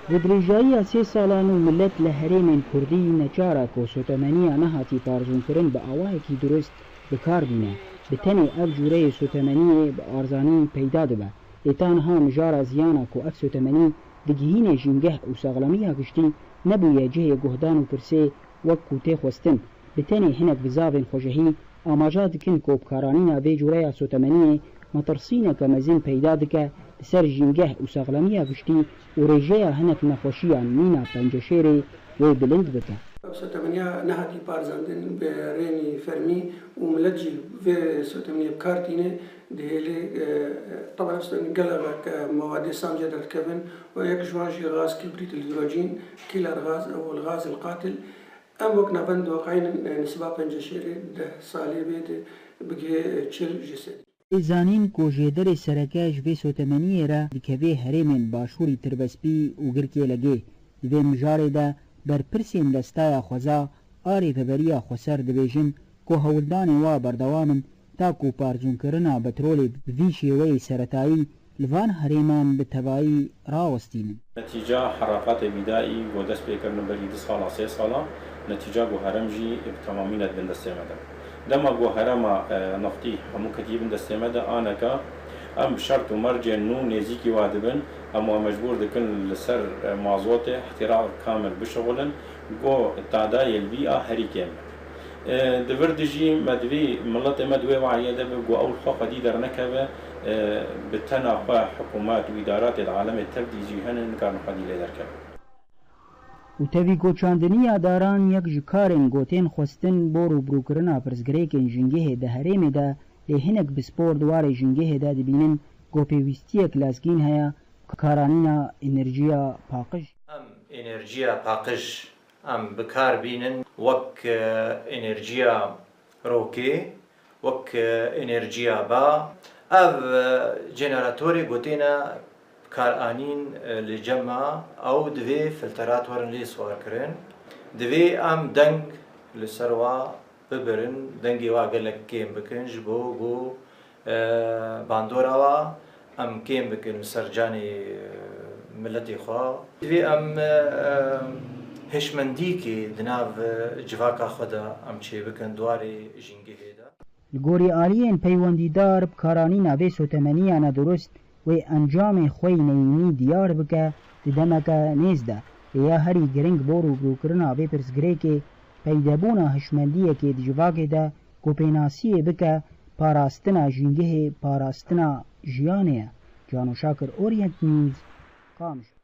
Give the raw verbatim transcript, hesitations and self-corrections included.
Bi dirêjayiya sê salan û milet li herêmên kurdî neçar e ku sotemeniya nehatî parzûnkirin bi awayekî durust bi kar bîne. Bi tenê ev cûreyê sotemeniyê bi arzanî peyda dibe. Lê ta niha mijara ziyana ku ev sotemenî digihîne jîngeh û saxlemiya giştî nebûye cihê guhdan û pirsê wek ku tê xwestin. Bi tenê hinek bizavên xwejehî amaja dikin ku bikaranîna vê cûreya sotemeniyê metirsîneke mezin peyda dike li ser jîngeh û saxlemiya giştî û rêjeya hinek nexweşiyan mîna penceşêrê wê bilind bike. Ev sotemeniya nehatî parzandin bi rênî fermî û milet jî vê sotemeniyê bi kar tîne. Dihêlê, e, teban ev sotemenî gelek, e, mewadê samcê derdikevin û yek ji wan jî gaz kibrît, hîdrojîn, kîler gaz, ew gaz el qatil. Em wek navend diqeynin, e, nisiba penceşêrê deh salê bê de bigihê çil ji sedî. Ê zanîn ku jêderê sereke ji vê sotemeniyê re dikevê herêmên Başûrî Tirbespî û Girkê Legê. Di vê mijarê de berpirsên Destaya Xweza a Rêveberiya Xweser dibêjin ku hewldanên wa berdewam in ta ku parzûnkirina petrolê bi vî şêweyê seretayî li van herêman bi tevayî rawestînin. Netîca heraqatê bîdaî ku dest pê kirine berî du sala, sê sala, netîca ku herêm jî bi temamî ne di bin destê me de. Dema ku herêma, e, neftî hemû ketiye bin destê me de, aneka em bi şert û mercên nû nêzîkî wa dibin, em wa mecbûr dikin li ser, e, mazotê îhtîrak kamil bişixulin, ku tadayê li vî a herî kêm be. E, di vir de jî me divê miletê me di wê wayê de be ku ew li xwe xwedî dernekeve, e, bi tena xwe hikûmet û îdaratê di alemê tev de jî hene, nikarin xwedî lê derkevin. Û tevî ku çandiniya daran yek ji karên ku tên xwestin bo rûbirûkirina pirsgirêkên jîngehê di herêmê de, lê hinek pispor di warê jîngehê de dibînin ku pêwîstiyek lezgîn heye, karanîna enerjiya paqij. Em enerjiya paqij em bi kar bînin wek, e, enerjiya rokê, wek, e, enerjiya ba. Ev, e, jeneratorê ku têne karanîn, e, li cem me, ew divê filterat werin lê siwarkirin. Divê em deng li ser wa bibirin, dengê wa gelek kêm bikin, ji bo ku, e, bandora wa em kêm bikin li ser canê, e, miletê xwe. Divê em, e, hişmendîkê di nav, e, civaka xwe de em çêbikin di warê jîngehê de. Li gorî aliyên peywendîdar, bikaranîna vê sotemeniya nedurust wê encamê xwe yî neyînî diyar bike di demeke nêz de, lê ya herî giring bo rûbirûkirina vê pirsgirêkê peydebûna hişmendiyekê di civakê de ku pênasiyê bike parastina jîngehê, parastina jiyanê ye. Cano Şakir, Orient News, Qamişlo.